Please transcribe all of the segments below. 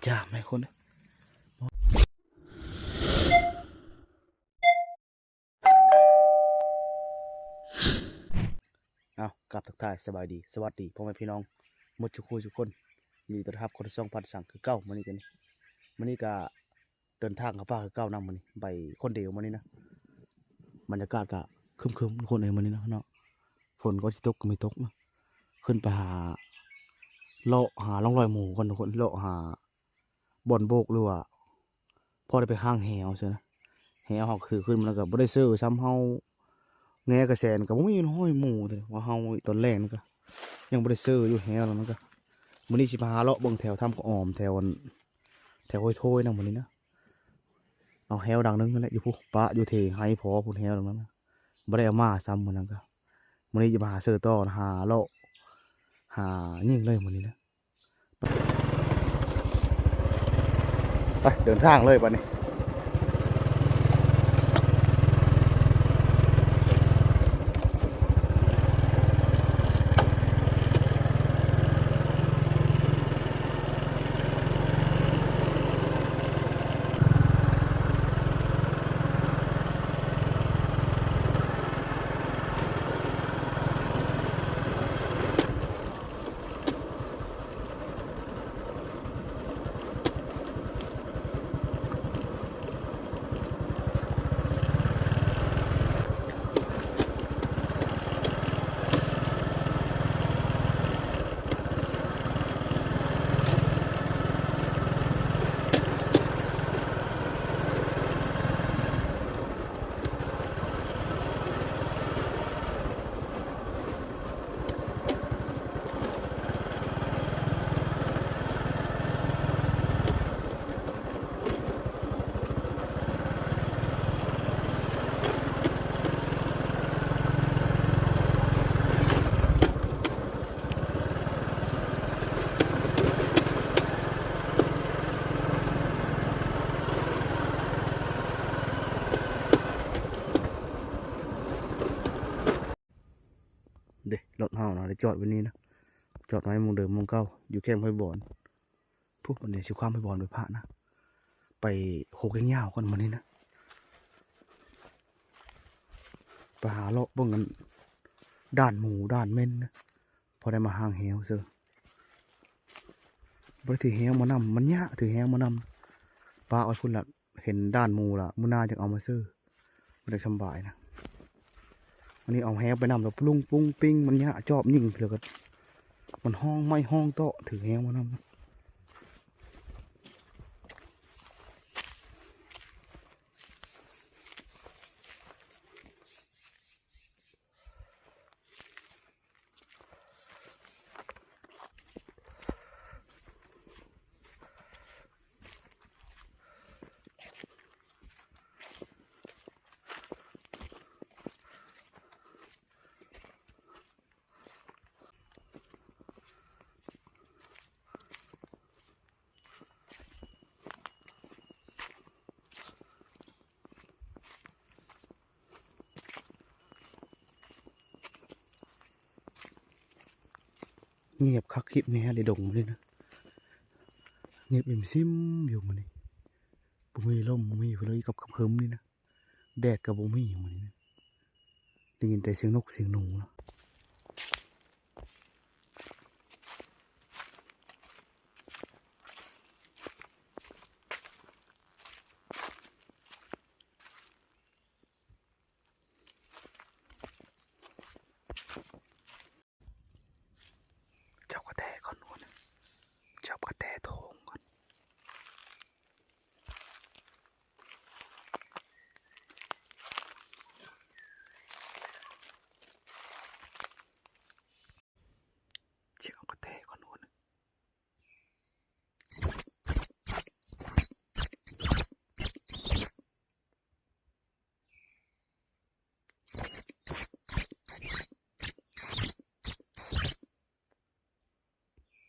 ຈາມໃຫ້ຄົນ. ເອົ້າ ກັບທັກທາຍສະບາຍດີ ສະຫວັດດີພໍ່ແມ່ພີ່ນ້ອງໝົດທຸກຄູ່ທຸກຄົນ ຍິນດີຕ້ອນຮັບເຂົ້າສູ່ຊ່ອງພັນສັງຄືເກົ່າ. ມື້ນີ້ກໍນີ້ ມື້ນີ້ກໍເດີນທາງເຂົ້າປ່າຄືເກົ່ານຳ ມື້ນີ້ໄປຄົນດຽວມື້ນີ້ນະ. ບັນຍາກາດກໍຄຶມໆ ທຸກຄົນເອີຍ ມື້ນີ້ນະເນາະ ຝົນກໍຊິຕົກກໍມີຕົກນະ. ຂຶ້ນໄປຫາ ເລາະຫາຮ່ອງລອຍໝູກ່ອນທຸກຄົນ ເລາະຫາບ່ອນໂບກ ຫຼືວ່າພໍໄດ້ໄປຫາງແຫວຊີ້ນະ. ແຫວເຮົາຖືຂຶ້ນມາແລ້ວກໍບໍ່ໄດ້ເຊີຊ້ຳ ເຮົາແງະກະແສນກໍບໍ່ມີຫ້ອຍໝູ ວ່າເຮົາຕອນແລງນັ້ນກໍຍັງບໍ່ໄດ້ເຊີຢູ່ແຫວນັ້ນກໍ. ມື້ນີ້ຊິພາເລາະເບິ່ງແຖວຖ້ຳກະອອມ ແຖວອັນ ແຖວຫ້ວຍໂທຍນຳມື້ນີ້ນະ. ເອົາແຫວດັງໜຶ່ງຫັ້ນແຫຼະ ຢູ່ພຸ້ນ ປະຢູ່ເຖໄຮ່ພໍພຸ້ນ ແຫວດັງນັ້ນນະ ບໍ່ໄດ້ເອົາມາຊ້ຳມື້ນັ້ນກໍ. ມື້ນີ້ຈະມາຫາເຊີຕໍ່ ຫາເລາະ ຫາຍິງເລີຍມື້ນີ້ນະ. ໄປ ເດີນທາງເລີຍບັດນີ້. ເດ້ ລົດເຮົານະ ໄດ້ຈອດໄວ້ນີ້ນະ ຈອດໄວ້ໝ່ອງເດີມໝ່ອງເກົ່າ ຢູ່ແຄມຫ້ວຍບອນ. ພຸ້ນ ບັດນີ້ຊິຂ້າມໄປບ່ອນໄປພະນະ ໄປໂຄກແກ້ງຍາວກ່ອນມື້ນີ້ນະ ໄປຫາເລາະເບິ່ງອັນດ່ານໝູດ່ານເມັນນະ ພໍໄດ້ມາຫາງແຫວເຊີ. ບໍ່ໄດ້ຖືແຫວມານຳ ມັນຍາກຖືແຫວມານຳ ປະໄວ້ພຸ້ນລະ ເຫັນດ່ານໝູລະ ມື້ໜ້າຈັ່ງເອົາມາເຊີ ມັນຈັ່ງສຳບາຍນະ. ອັນນີ້ເອົາແຫໄປນຳແລ້ວປຸ້ງປຸ້ງປິງ ມັນຍາກ ຈອບຍິງເທື່ອກໍ ມັນຮ້ອງໄມ້ຮ້ອງເຕາະ ຖືແຫມານຳ. ງຽບຄັກ ງຽບແນ່ເລີຍດົງມື້ນີ້ນະ ງຽບອີ່ມຊຶມຢູ່ມື້ນີ້ ບໍ່ມີລົມ ບໍ່ມີເພິ່ນ ກັບຄຶມໆ ນີ້ນະ ແດດກໍບໍ່ມີມື້ນີ້ນະ ໄດ້ຍິນແຕ່ສຽງນົກສຽງໜູນະ. ຈັບກະແຕກ່ອນ ຈັບກະແຕໂທງກ່ອນ. ເອົາກະແຕກ່ອນ. ເ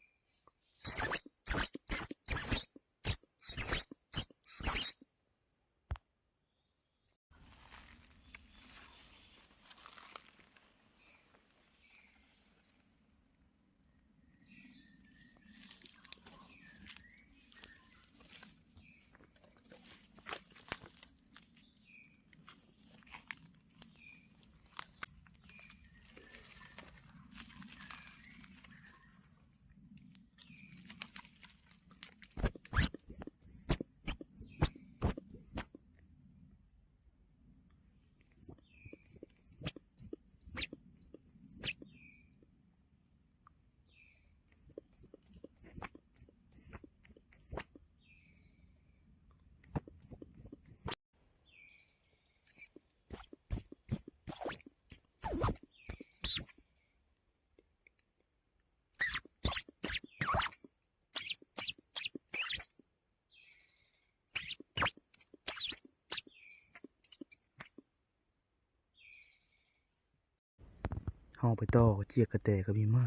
ໄປຕໍ່ ຈຽກກະແຕກໍມີມາ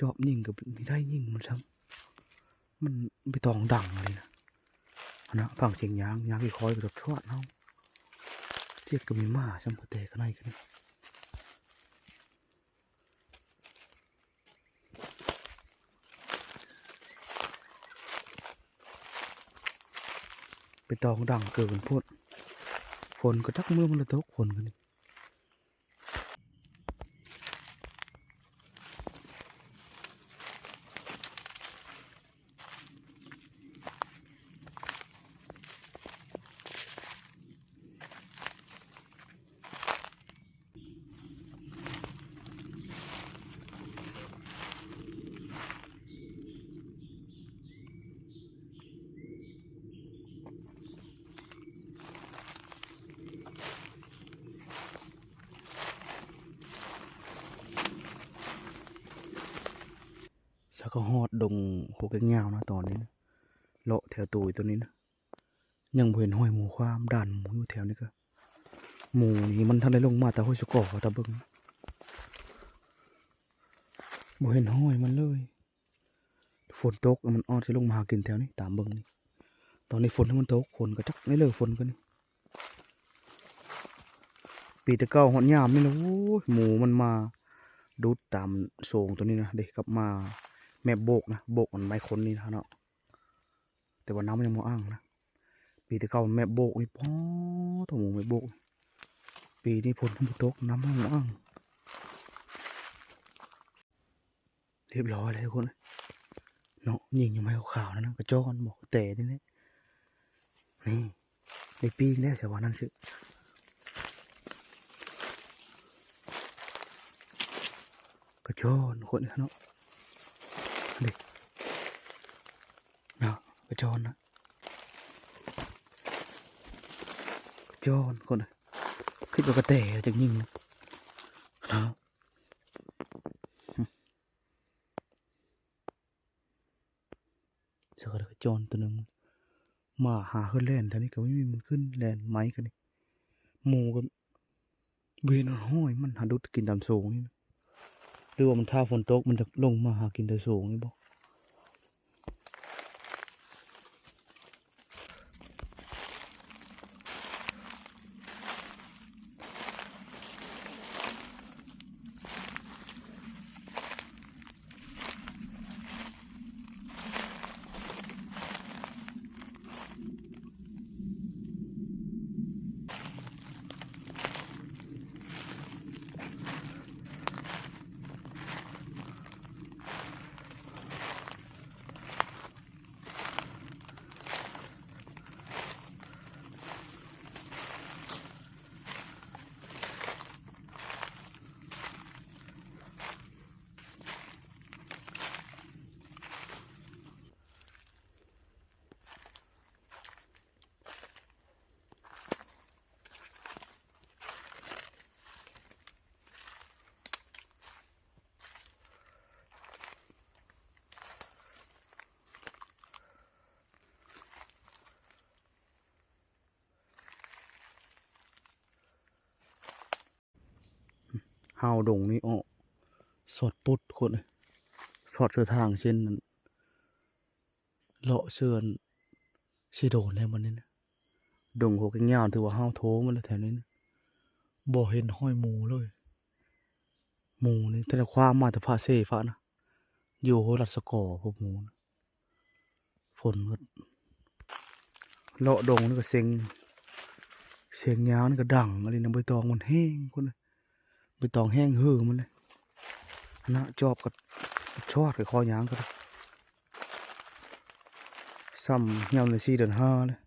ຈອບຍິງກໍມີໄດ້ຍິງມັນຊ້ຳ. ມັນໄປຕອງດັງເລີຍນະ. ຫັ້ນນະ ຟັງສຽງຍາງ ຍາງຄ່ອຍໆ ກະຊວດໆ ເຮົາ ຈຽກກໍມີມາຊ້ຳ ກະແຕກະໄນກໍມີ. ໄປຕອງດັງເກີນໂພດ. ຝົນກໍຈັກມື້ມັນລະຕົກ ຝົນກໍນີ້. ສະກະຮອດດົງຫົວແກ້ງຍາວນະ ຕອນນີ້ນະ ເລາະແຖວໂຕຍຕົວນີ້ນະ. ຍັງບໍ່ເຫັນຮອຍໝູຂວາມ ດ່ານໝູຢູ່ແຖວນີ້ກະ ໝູນີ້ມັນທັນໄດ້ລົງມາແຕ່ຫ້ວຍສະກໍ ຕາເບິ່ງ ບໍ່ເຫັນຮອຍມັນເລີຍ. ຝົນຕົກ ມັນອາດຈະລົງມາຫາກິນແຖວນີ້ ຕາມເບິ່ງນີ້. ຕອນນີ້ຝົນມັນຕົກ ຝົນກໍຈັກແນວເລີ ຝົນກໍນີ້. ປີແຕ່ເກົ່າຮອດຍາມນີ້ນະ ໂອ້ຍ ໝູມັນມາດູດຕາມໂສງຕົວນີ້ນະເດ້ ກັບມາແມບໂບກນະ ໂບກອັນໄມ້ຄົນນີ້ນະເນາະ. ແຕ່ວ່ານ້ຳມັນຍັງບໍ່ອ່າງນະ. ປີແຕ່ເກົ່າແມບໂບກນີ້ ປາດໂທ້ ໝູແມບໂບກ. ປີນີ້ຝົນບໍ່ຕົກ ນ້ຳມັນຍັງບໍ່ອ່າງ. ຮຽບຮ້ອຍແລ້ວທຸກຄົນເນາະ. ຍິງຢູ່ໄມ້ຂາວໆນັ້ນນະ ກະຈອນບໍ່ ກະແຕນີ້ແຫຼະ. ນີ້ ໄດ້ປີ້ງແລ້ວ ສະວ່ານັ້ນຊື່. ກະຈອນຄົນເນາະ ນີ້ເນາະ ກະຈອນນະ ກະຈອນຄົນ. ຄິດວ່າກະແຕຈັ່ງຍິງນະ ເນາະ. ສະກະຈອນໂຕໜຶ່ງ ໝາຫາເຮີ້ນແລ່ນແຖວນີ້ກະມີ ມັນຂຶ້ນແລ່ນໄໝກະນີ້. ໝູກະບໍ່ເຫັນຮອຍມັນ ຫາດຸດກິນຕາມໂສງນີ້ນະ ຫຼືວ່າມັນຖ້າຝົນຕົກ ມັນຈະລົງມາຫາກິນແຖວໂສງນີ້ບໍ? ຮາວດົງນີ້ອອກ ສອດປຸດຄົນເອີຍ ສອດເສືອທາງເຊັ່ນນັ້ນ ເລາະເຊື່ອນຊິໂດນແລ້ວບັດນີ້ນະ. ດົງຫົວແກ້ງຍາວ ຖືວ່າຮາວໂທໝົດແລ້ວແຖວນີ້ນະ ບໍ່ເຫັນຮອຍໝູເລີຍ. ໝູນີ້ແຕ່ລະຄວາມມາແຕ່ພະເຊພະນະ ຢູ່ຫ້ວຍລັດສະກໍ ພວກໝູນະ. ຝົນກໍ ເລາະດົງນີ້ກໍເສັງ ສຽງຍາງນີ້ກໍດັງອີ່ຫຼີນະ. ໃບຕອງມັນແຫ້ງພຸ້ນນະ ໃບຕອງແຫ້ງເຫີໝົດເລີຍຫັ້ນນະ. ຈອບກໍຊອດ ຄ່ອຍໆຍ່າງກໍໄດ້ ສ່ຳຍາມໃນສີ່ເດືອນຫ້າເລີຍ.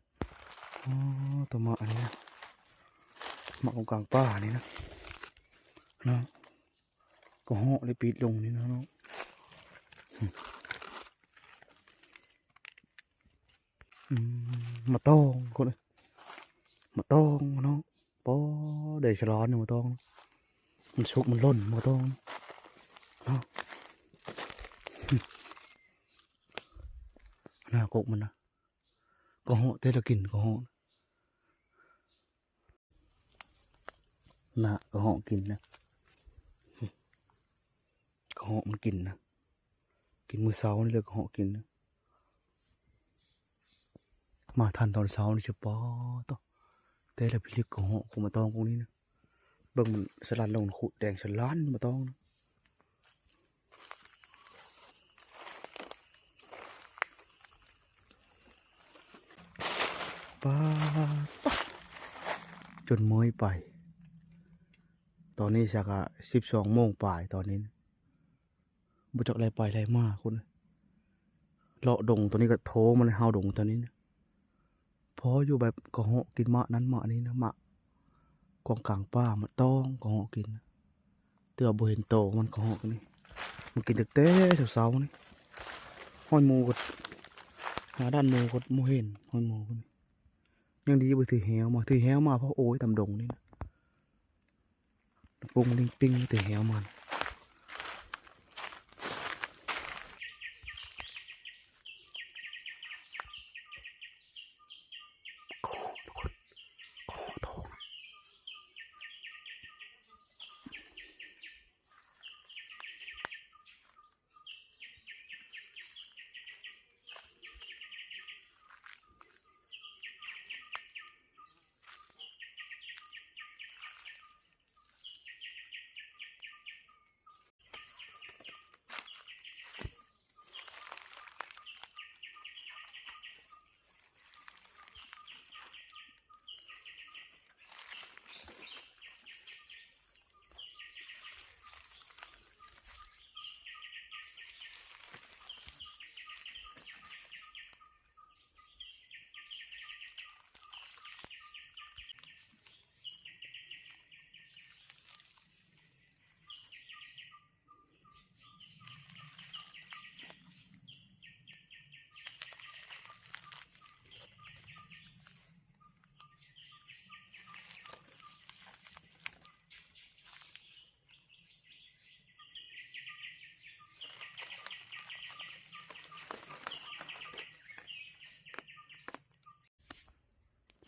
ອໍ ຕະໝາກອັນນີ້ນະ ໝາກກາງປ່ານີ້ນະ ເນາະ. ກະເຫາະໄດ້ປິດລົງນີ້ນະເນາະ. ອືມ ໝາກຕອງຄົນເອີຍ ໝາກຕອງເນາະ. ປໍ ໄດ້ສະຫຼານຢູ່ໝາກຕອງ ມັນສຸກມັນຫຼົ່ນໝາກຕອງເນາະ. ໜ້າກົກມັນນະ ກະເຫາະແຕ່ລະກິນ ກະເຫາະ ນະ ກະເຫາະກິນນະ. ເຫາະມັນກິນນະ ກິນມື້ເຊົ້ານີ້ເລີຍ ກະເຫາະກິນນະ. ມາທັນຕອນເຊົ້ານີ້ ສະປາໂຕ ແຕ່ລະພິລຶກກະເຫາະ ຂອງມາຕອງພວກນີ້ນະ. ເບິ່ງມັນສະຫຼັນລົງ ຂຸດແດງສະຫຼັນມາຕອງນະ. ປາດ ຈົນເມື່ອຍໄປ. ຕອນນີ້ສັກກະສິບສອງໂມງປາຍຕອນນີ້ນະ. ບໍ່ຈັກໄລ່ໄປໄລ່ມາຄົນ ເລາະດົງຕົວນີ້ກະໂທມາໃນຮາວດົງຕົວນີ້ນະ. ພໍຢູ່ແບບກະເຫາະກິນໝາກນັ້ນໝາກນີ້ນະ ໝາກຂອງກາງປ່າ ໝາກຕອງກະເຫາະກິນນະ. ແຕ່ວ່າບໍ່ເຫັນໂຕມັນກະເຫາະນີ້ ມັນກິນຕັ້ງແຕ່ເຊົ້າໆນີ້. ຮອຍໝູກະ ຫາດ້ານໝູກະບໍ່ເຫັນ ຮອຍໝູກະນີ້. ຍັງດີບໍ່ຖືແຮ້ວມາ ຖືແຮ້ວມາ ເພາະໂອ້ຍຕາມດົງນີ້ນະ. ປຸງລິງປິງແຕ່ແຮ້ວມັນ.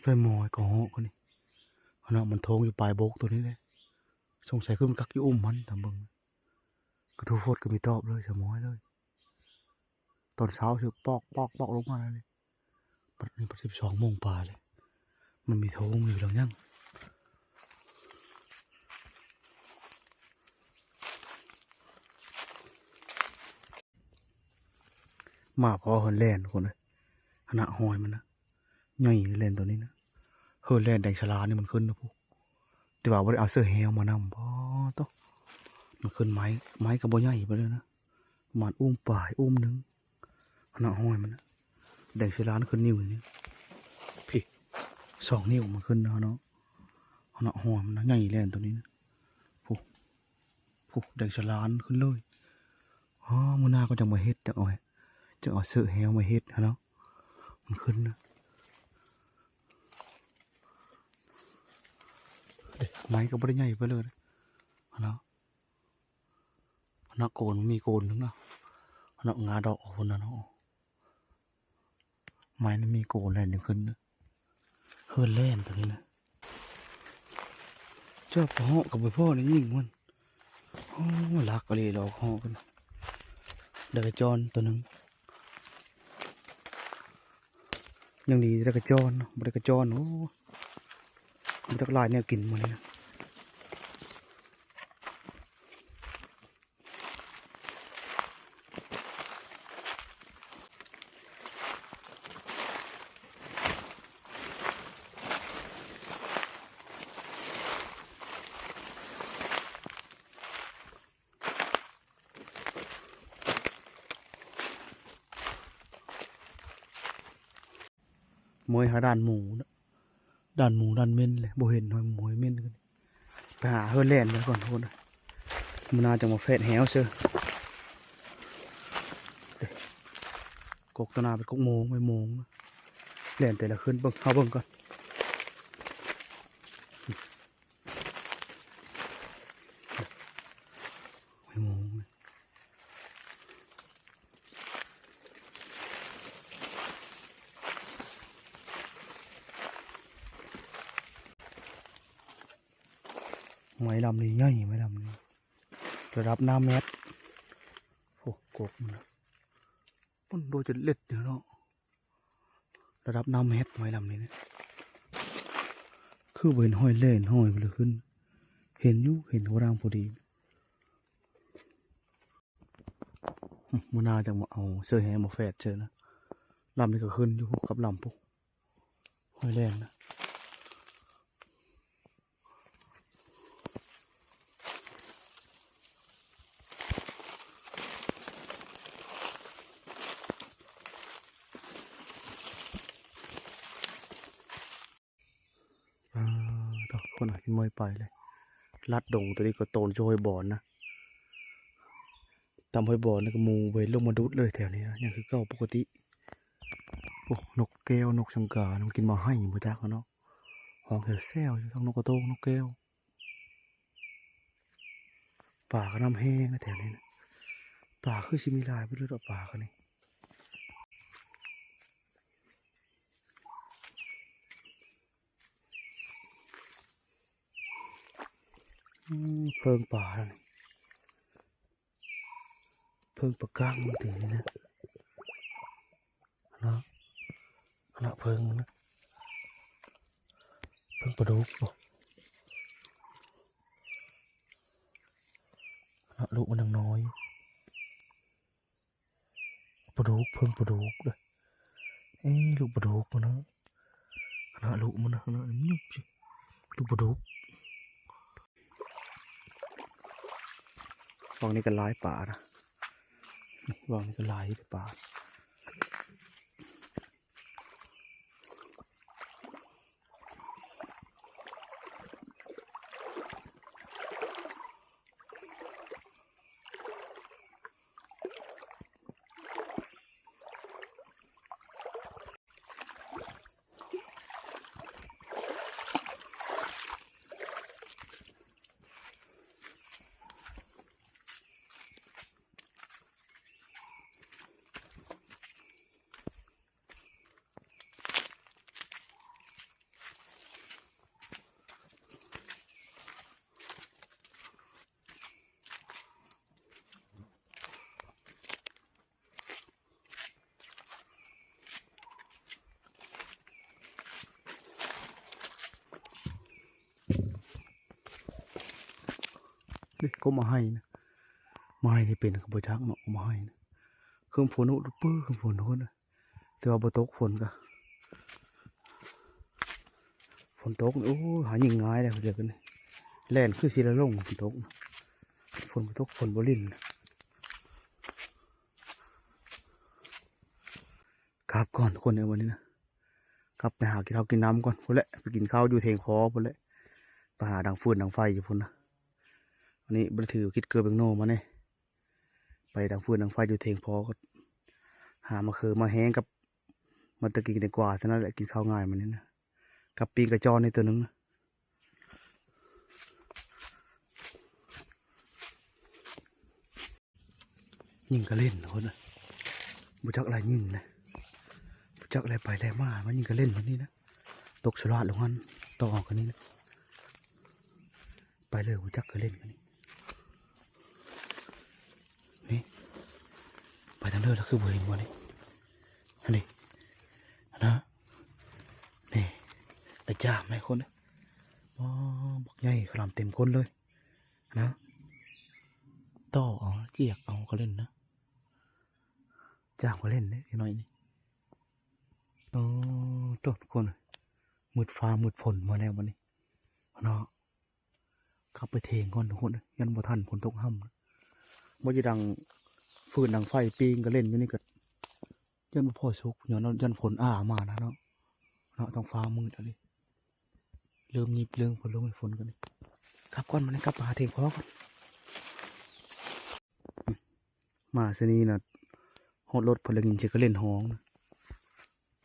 ໃສ່ໝໍ້ໃຫ້ກະເຫາະກະນີ້ ຫັ້ນນະ. ມັນໂທງຢູ່ປາຍບົກໂຕນີ້ແຫຼະ. ສົງໄສຂຶ້ນມາກັກຢູ່ອຸ້ມມັນ ຕາມເບິ່ງ ກະໂທຟົດກະມີຕອບເລີຍ ສະໝໍ້ເລີຍ. ຕອນເຊົ້າຊິປອກໆໆລົງມາແລ້ວນີ້. ບັດນີ້ບັດສິບສອງໂມງປາຍແລ້ວ ມັນມີໂທງຢູ່ຫຼັງຍັງ. ໝາພໍເຮີນແລ່ນຄົນເອີຍ ຫັ້ນນະ ຮອຍມັນນະ ໃຫຍ່ແລ່ນໂຕນີ້ນະ. ເຮີນແລ່ນແດງສະຫຼານີ້ມັນຂຶ້ນນະພຸ້ນ ແຕ່ວ່າບໍ່ໄດ້ເອົາເສື້ອແຮ້ວມານຳ. ປາໂຕ ມັນຂຶ້ນໄມ້ ໄມ້ກະບໍ່ໃຫຍ່ປານໃດນະ ປະມານອຸ້ມປາຍ ອຸ້ມໜຶ່ງ. ຫັ້ນນະ ຮອຍມັນນະ ແດງສະຫຼານຂຶ້ນນິ້ວນີ້ ພີ້ ສອງນິ້ວມັນຂຶ້ນຫັ້ນນະ. ຫັ້ນນະ ຮອຍມັນນະ ໃຫຍ່ແລ່ນໂຕນີ້ນະ ພຸ້ນ ພຸ້ນ ແດງສະຫຼານຂຶ້ນເລີຍ. ອໍ ມື້ໜ້າກະຈັ່ງມາເຮັດ ຈັ່ງເອົາ ຈັ່ງເອົາເສື້ອແຮ້ວມາເຮັດຫັ້ນເນາະ ມັນຂຶ້ນນະ. ເດ້ ໄມ້ກະບໍ່ໄດ້ໃຫຍ່ປານໃດເລີຍຫັ້ນເນາະ. ຫັ້ນນະ ໂກນມັນມີໂກນໜຶ່ງເນາະ ຫັ້ນນະ ງາດອກພຸ້ນນະເນາະ. ໄມ້ນີ້ມີໂກນແລ່ນຂຶ້ນ ເຮີນແລ່ນໂຕນີ້ນະ. ຈັບກະເຫາະກະບໍ່ພໍໄດ້ຍິງມັນ. ໂອ້ ຫຼັກອີ່ຫຼີດອກເຫາະກັນ. ໄດ້ກະຈອນໂຕໜຶ່ງ ຍັງດີໄດ້ກະຈອນເນາະ ບໍ່ໄດ້ກະຈອນ ໂອ້ ບໍ່ຈັກຫຼາຍແນວກິນມື້ນີ້ນະ. ເມື່ອຍຫາດ່ານໝູ ດ່ານໝູດ່ານເໝັນເລີຍ ບໍ່ເຫັນຫອຍໝູຫອຍເໝັນ. ໄປຫາເຮືອນແລ່ນໄປກ່ອນໂພດ ມື້ໜ້າຈັ່ງມາແຟດແຮ້ວເຊີ. ກົກຕາໜ້າເປັນກົກໂມງ ໄປໂມງ ແລ່ນແຕ່ລະຄືນ. ເບິ່ງ ເຮົາເບິ່ງກ່ອນ ໄປໂມງ. ໄມ້ລຳນີ້ໃຫຍ່ ໄມ້ລຳນີ້ ລະດັບໜ້າແມັດ ກມັນນະ ມັນໂດດຈະເລັດຢູ່ເນາະ ລະດັບນ້ຳແຮດໄວ້ລຳນີ້ນະ ຄືບໍ່ເຫັນຮອຍແລ່ນຮອຍເພິ່ນເລີຍຂຶ້ນ ເຫັນຢູ່ ເຫັນຫົວດາງພໍດີ. ມື້ໜ້າຈັ່ງມາເອົາເສື້ອແຮມາແຟດເຊີນະ ລຳນີ້ກໍຂຶ້ນຢູ່ກັບລຳພຸ້ນ ຮອຍແລ່ນນະ. ປາດໂທ້ ຄົນຫາກິນມອຍໄປເລີຍ ລັດດົງໂຕນີ້ກໍໂຕນໂຈຮອຍບອນນະ ຕາມຮອຍບອນນີ້ກໍໝູ່ບໍ່ເຫັນລົງມາດຸດເລີຍແຖວນີ້ນະ ຍັງຄືເກົ່າປົກກະຕິ. ໂອ້ ນົກແກ້ວ ນົກສັງກາ ມັນກິນໝາກໄຮບໍ່ຈັກເນາະ ຮ້ອງແຊວໆຢູ່ ທັງນົກກະໂຕກ ນົກແກ້ວ. ປາກໍນ້ຳແຮງນະແຖວນີ້ນະ ປາຄືຊິມີຫຼາຍບໍ່ຮູ້ດອກ ປາກໍນີ້ ອືມ ເພິ່ງປາແລ້ວນີ້ ເພິ່ງປາກັງມັນຕີນີ້ນະ ເນາະ ເນາະ ເພິ່ງນະ ເພິ່ງປາດຸກບໍ ເນາະ ລູກມັນຍັງນ້ອຍ ປາດຸກ ເພິ່ງປາດຸກເດີ້ ເອີ ລູກປາດຸກມັນນະ ເນາະ ລູກມັນນະ ເນາະ ຍຸບຊິ ລູກປາດຸກ. ຫວ່າງນີ້ກໍຫຼາຍປານະ ນີ້ ຫວ່າງນີ້ກໍຫຼາຍຢູ່ເດ້ປາ. ນີ້ ກົກໝາກໄຮນະ ໝາກໄຮນີ້ເປັນກໍບໍ່ຈັກເນາະ ກົກໝາກໄຮນະ ເຄິ່ງຝົນໂອ້ ປຶ້ມຝົນໂອ້ນະ ແຕ່ວ່າບໍ່ຕົກ ຝົນກະ ຝົນຕົກ ໂອ້ ຫາຍິງງ່າຍແລ້ວ ດຽວນີ້ ແລ່ນຄືຊິໄດ້ລົງ ຝົນຕົກ ຝົນບໍ່ຕົກ ຝົນບໍ່ລິນ. ກັບກ່ອນທຸກຄົນເອີຍ ວັນນີ້ນະ ກັບໄປຫາກິນເຂົ້າກິນນ້ຳກ່ອນພຸ້ນແຫຼະ ໄປກິນເຂົ້າຢູ່ເຖງພໍພຸ້ນແຫຼະ ໄປຫາດັງຟືນດັງໄຟຢູ່ພຸ້ນນະ. ອັນນີ້ບໍ່ໄດ້ຖືເກັບເກີບເປັນໂນມາແດ່ ໄປດັງຟືນດັງໄຟຢູ່ເຖງພໍ ກໍຫາໝາກເຂືອໝາກແຮງກັບ ມາແຕ່ກິນແຕງກວາເທົ່ານັ້ນແຫຼະ ກິນເຂົ້າງ່າຍມື້ນີ້ນະ ກັບປີ້ງກະຈ້ອນໃຫ້ໂຕໜຶ່ງນະ. ຍິງກະເຫຼັ້ນພຸ້ນນະ ບໍ່ຈັກລະຍິງນະ ບໍ່ຈັກລະໄປລະມາ ມາຍິງກະເຫຼັ້ນຢູ່ນີ້ນະ ຕົກສະຫຼາດລົງຫັ້ນ ຕໍ່ເອົາກະນີ້ນະ ໄປເລີຍ ບໍ່ຈັກກະເຫຼັ້ນກະນີ້ ນີ້ ໄປທາງເດີລະຄືບໍ່ເຫັນບໍ່ນີ້ ຫັ້ນເດ ຫັ້ນນະ ນີ້ ໄດ້ຈ້າມຫຼາຍຄົນເດ້ ອໍ ບັກໃຫຍ່ຂະຫຼາມເຕັມກົ້ນເລີຍ. ນະ ຕໍ່ເອົາ ຈຽກເອົາກະເຫຼັ້ນນະ ຈາມກະເຫຼັ້ນເດ້ ເດັກນ້ອຍນີ້. ໂອ້ ໂທ້ ທຸກຄົນ ມືດຟ້າມືດຝົນມາແລ້ວບັດນີ້ເນາະ ກັບໄປເຖງກ່ອນທຸກຄົນ ຢ້ານບໍ່ທັນ ຝົນຕົກຮ່ຳ ບໍ່ຈະດັງຟືນດັງໄຟປີ້ງກະເຫຼັ້ນຢູ່ນີ້ ກະຢ້ານບໍ່ພໍສຸກ ຍ້ອນ ຢ້ານຝົນອ້າມານະເນາະ. ເນາະ ທ້ອງຟ້າມືດອີ່ຫຼີ ເລີ່ມຍິບເລີ່ມຝົນລົງ ຝົນກັນນີ້ ກັບກ່ອນ ມານີ້ ກັບໄປຫາເຖງພໍ່ກ່ອນ. ມາຊະນີ້ນະ ຮອດລົດເພິ່ນລະຍິນສຽງກະເຫຼັ້ນຮ້ອງນະ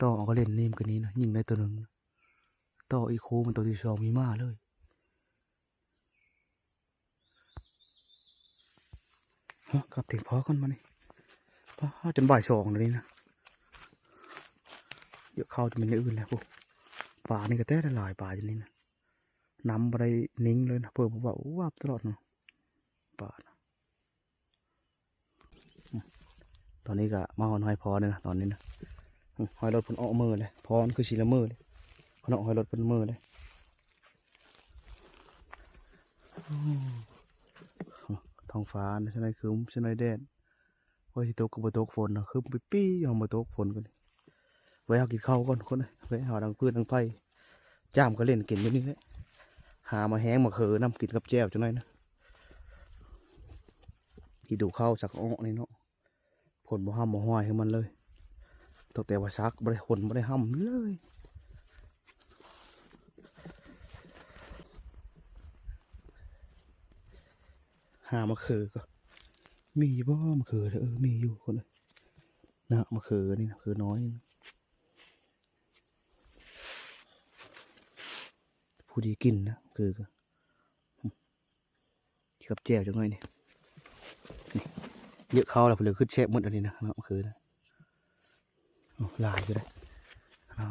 ຕໍ່ເອົາກະເຫຼັ້ນນີ້ ມັນກະນີ້ນະ ຍິງໄດ້ໂຕໜຶ່ງ ຕໍ່ອີກຄູ່ມັນ ໂຕທີສອງມີມາເລີຍ. ຮະ ກັບເຖິງພໍກ່ອນບາດນີ້ ປາ ຈົນບ່າຍສອງແລ້ວນີ້ນະ ດຽວເຂົ້າຈະແມ່ນແນວອື່ນແລ້ວພຸ້ນ. ປານີ້ກະແຕ່ຫຼາຍ ປາຢູ່ນີ້ນະ ນ້ຳບໍ່ໄດ້ນິ່ງເລີຍນະ ເພີ້ວາບໆຕະຫຼອດເນາະ ປານະ. ອືມ ຕອນນີ້ກໍມາຮອດຮອຍພໍ່ແລ້ວນະ ຕອນນີ້ນະ. ຮອຍລົດເພິ່ນອອກເມີແລ້ວ ພໍ່ມັນຄືຊິລະເມີເລີຍ. ເພິ່ນອອກຮອຍລົດເພິ່ນເມີເລີຍ. ທ້ອງຟ້າຊະໜ້ອຍຄຶ້ມຊະໜ້ອຍແດດ. ໂອ້ຍ ຊິຕົກກໍບໍ່ຕົກຝົນເນາະ ຄຶ້ມປີ້ໆ ຍັງບໍ່ຕົກຝົນກໍ. ໄວ້ເຮົາກິນເຂົ້າກ່ອນຄົນເອີຍ ໄວ້ເຮົາດັງຟືນດັງໄຟ ຈ້າມກະເຫຼັ້ນກິນຢູ່ນີ້ແຫຼະ. ຫາໝາກແຮງໝາກເຂີນຳ ກິນກັບແຈ່ວຈັກໜ້ອຍນະ. ກິນດູເຂົ້າສັກອອກນີ້ເນາະ. ຝົນບໍ່ຮ່ຳບໍ່ຮ່ວຍໃຫ້ມັນເລີຍ. ຕັ້ງແຕ່ວ່າສັກບໍ່ໄດ້ຝົນບໍ່ໄດ້ຮ່ຳເລີຍ. ຫາໝາກເຂີກໍ ມີຢູ່ບໍ່ໝາກເຂີ? ເອີ ມີຢູ່ຄົນເອີຍ. ນະ ໝາກເຂີນີ້ນະ ເຂີນ້ອຍ ພໍດີກິນນະ ໝາກເຂີກໍ. ອືມ ກິນກັບແຈ່ວຈັກໜ້ອຍນີ້. ນີ້ ເຍາະເຂົ້າແລ້ວ ເພິ່ນເລີຍຄືແຊບໝົດອັນນີ້ນະ ເນາະ ໝາກເຂີນະ. ໂອ້ ຫຼາຍຢູ່ເດ້ເນາະ.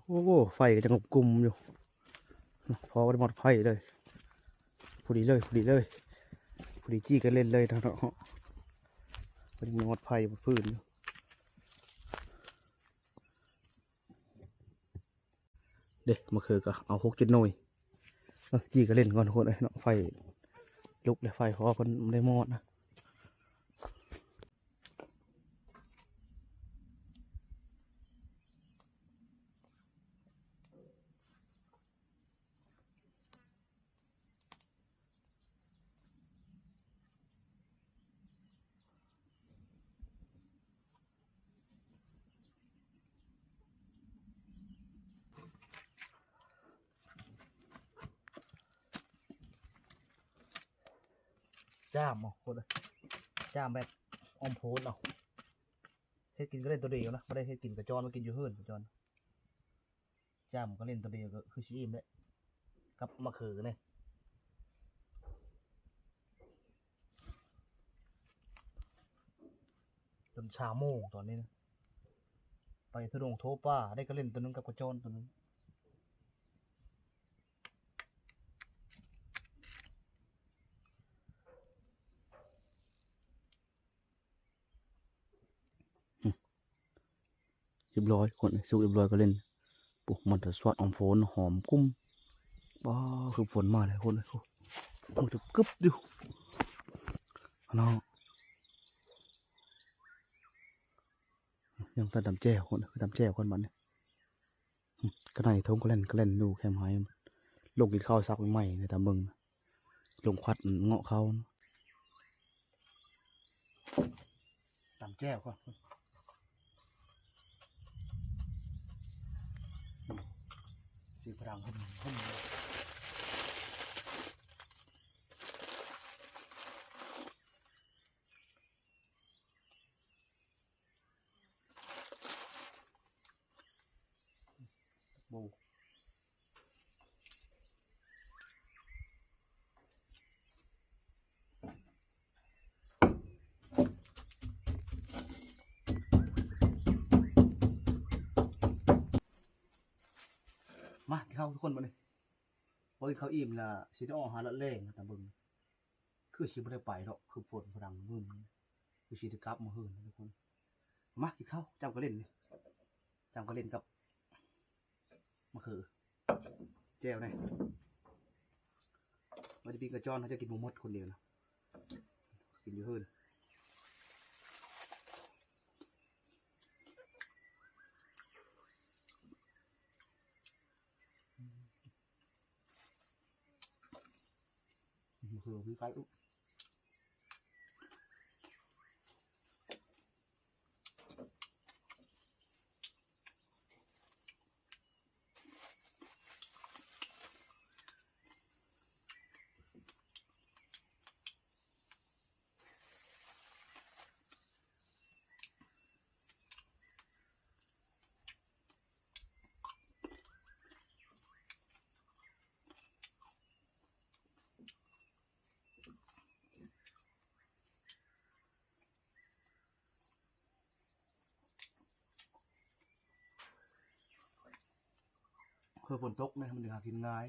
ໂອ້ ໄຟກໍຍັງກຸມຢູ່ ພໍບໍ່ໄດ້ມອດໄຟເລີຍ. ພໍດີເລີຍ ພໍດີເລີຍ ພໍດີຈີ່ກັນເຫຼັ້ນເລີຍເນາະ. ພໍດີມອດໄຟມອດຟືນຢູ່. ເດ້ ມະເຂືອກໍເອົາຫົກເຈັດໜ່ວຍ ເອີ ຈີ່ກະເຫຼັ້ນກ່ອນທຸກຄົນເອີຍເນາະ. ໄຟລຸກແລ້ວ ໄຟພໍເພິ່ນບໍ່ໄດ້ມອດນະ. ຈ້າມເອົາໂຄດເອີຍ ຈ້າມແບບອ້ອມໂພນເອົາ. ເຮັດກິນກະເຫຼັ້ນໂຕດຽວນະ ບໍ່ໄດ້ເຮັດກິນກະຈອນ ມາກິນຢູ່ເຮືອນກະຈອນ. ຈ້າມກະເຫຼັ້ນໂຕດຽວກໍຄືຊິອີ່ມແຫຼະ ກັບມະເຂືອນີ້. ຈົນສາມໂມງຕອນນີ້ນະ ໄປທຸດົງໂທປ່າ ໄດ້ກະເຫຼັ້ນໂຕໜຶ່ງກັບກະຈອນໂຕໜຶ່ງ. ຮຽບຮ້ອຍຄົນ ສຸກຮຽບຮ້ອຍກະເຫຼັ້ນ. ໂອ້ ມັນຈະສວດອອມໂພນ ຫອມກຸ້ມ. ວ້າ ຄືຝົນມາແລ້ວຄົນເອີຍ ໂອ້ ມືກຶບໆຢູ່ເນາະ. ຍັງຕຳແຈ່ວຄົນ ຄືຕຳແຈ່ວກ່ອນບັດນີ້. ກະໄນທົ່ງກະແລ່ນກະແລ່ນຢູ່ແຄມໄຮ່ ລົງກິນເຂົ້າສັກໃໝ່ໆ ໃນຕາເບິ່ງ ລົງຄວັດເງາະເຂົ້າ. ຕຳແຈ່ວກ່ອນ ຊິພະລັງຫຶ່ມໆ. ໂອ້ ມາກິນເຂົ້າທຸກຄົນບັດນີ້. ພໍກິນເຂົ້າອີ່ມແລ້ວ ຊິໄດ້ອອກຫາເລາະແລ່ນ ຕາເບິ່ງ ຄືຊິບໍ່ໄດ້ໄປດອກ ຄືຝົນພະລັງວຶ້ມ ຄືຊິໄດ້ກັບມາເຮືອນທຸກຄົນ. ມາກິນເຂົ້າ ຈ້ຳກະເຫຼັ້ນນີ້ ຈ້ຳກະເຫຼັ້ນກັບມະເຂືອ ແຈ່ວແດ່. ວ່າຈະປີ້ງກະຈອນ ເຮົາຈະກິນບໍ່ໝົດຄົນດຽວນະ ກິນຢູ່ເຮືອນ. ຄືຝົນຕົກນະ ມັນຈຶ່ງຫາກິນງ່າຍ.